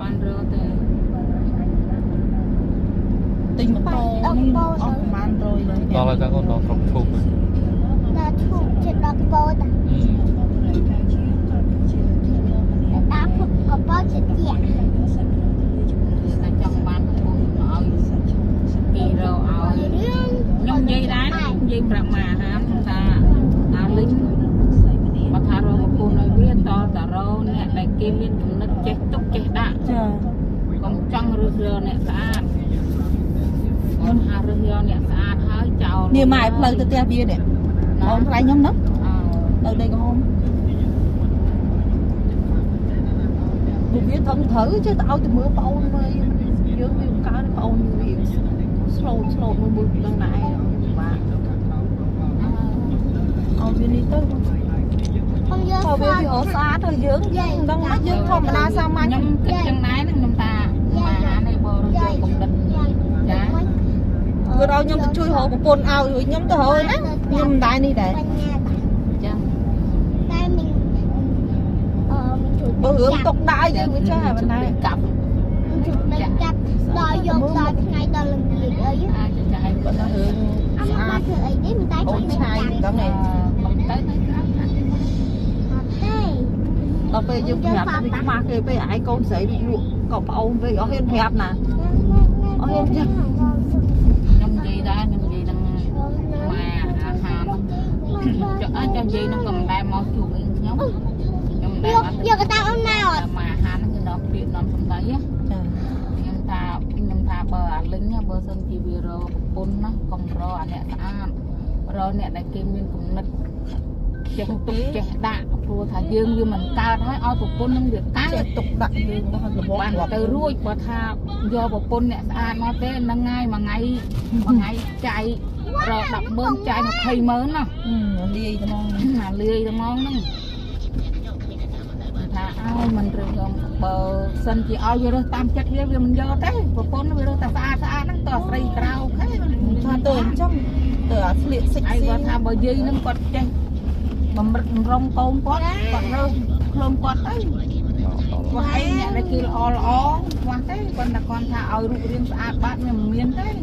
បានរកទេ ទិញម៉ូតូនេះអស់ប្រហែល100លើ ដល់ហើយតាកូនដល់ស្រុកឈូកហើយ ដល់ឈូកចិត្តដល់កពោតដល់ភពកពោតចិត្តជា តែចង់បានប្រពន្ធមកឲ្យពីរកឲ្យ រឿង ខ្ញុំនិយាយដែរនិយាយប្រាប់ម៉ាហាមថាអាលិញបើថារកប្រពន្ធឲ្យវាតតារោអ្នកដែលគេមានគំនិតចេះទុកចេះដាក់ ចា កុំចង់រើសយកអ្នកស្អាតកូនហារើសយកអ្នកស្អាតហើយចោល នេះម៉ែផ្លូវទៅផ្ទះវានេះអូនថ្លៃខ្ញុំហ្នឹង អើ នៅដីក្រហមពួកវាធំត្រូវចេះតែឲ្យទៅមើលប្អូនមើលយើងវាកើនប្អូនវា slow slow មួយមួយនឹងដែរបាទឲ្យវានេះទៅ ខ្ញុំយក បើវាវាស្អាតហើយយើងយើងមិនដឹងមកយើងធម្មតាសាមញ្ញ ខ្ញុំគិតចឹងដែរហ្នឹងខ្ញុំថាម៉ាហានេះបើរើសយកគំនិតចា គាត់ឲ្យខ្ញុំទៅជួយរកប្រពន្ធឲ្យរួចខ្ញុំទៅរកណាខ្ញុំមិនដែរនេះដែរ បញ្ញា ចឹង តែមីអឺមីជួយ បើរឿងຕົកដាក់យើងវាចេះប៉ុន្តែ កាប់ ជួយមិនកាប់ដល់យកដល់ថ្ងៃដល់ល្ងាចអី អាចចាយ បើថារឿង អត់ ស្អាត បានធ្វើអីទេមិនតែ អូ ជួយ នឆាយមិនដឹងទេ កុំទៅទៅក្រៅ អត់ទេ ដល់ពេលយើងប្រាប់វាខ្មាស់គេពេកឯងកូនស្រីវាលក់ក៏ប្អូនវិញអស់ហ៊ានប្រាប់ណាអស់ហ៊ានចឹង ខ្ញុំនិយាយដែរខ្ញុំនិយាយនឹងម៉ាអាហាមចុះអើចាស់និយាយនឹងក៏មិនដែលមកជួបអីខ្ញុំខ្ញុំមិនដែល យក បាន យកកតាអូនមកអត់ ម៉ាអាហាហ្នឹងគឺនាំពាក្យនាំសម្ដីណា ចា ខ្ញុំថាបើអាលិញបើសិនជាវារកប្រពន្ធណាកុំរកអាអ្នកស្អាតរកអ្នកដែលគេមានគំនិតចេះទុកចេះដាក់ព្រោះថាយើងវាមិនកើតហើយឲ្យប្រពន្ធនឹងវាកើត ចេះទុកដាក់យើងដល់ល្ប បាន រាប់ ទៅរួចបើថាយកប្រពន្ធអ្នកស្អាតមកទេហ្នឹងហើយមួយថ្ងៃមួយថ្ងៃចាយរក100000ចាយ200,000ណា លាយត្មង អាលាយត្មងហ្នឹងថាឲ្យមិនរើសយកបើសិនជាឲ្យវារើសតាមចិត្តវាវាមិនយកទេប្រពន្ធវារើសតែស្អាតស្អាតហ្នឹងតើស្រីក្រៅខេ ថាទៅអញ្ចឹងទៅអាស្លៀកសិច ឯង ស៊ី គាត់ថាបើយាយហ្នឹងគាត់ចេះបំរិតបំរុងកូនគាត់គាត់រើសខ្លួនគាត់ទៅ ព្រោះឯងអ្នកដែលគេល្អល្អខ្វះទេគាត់តែគាត់ថាឲ្យរូបរាងស្អាតបាតវាមិនមានទេ។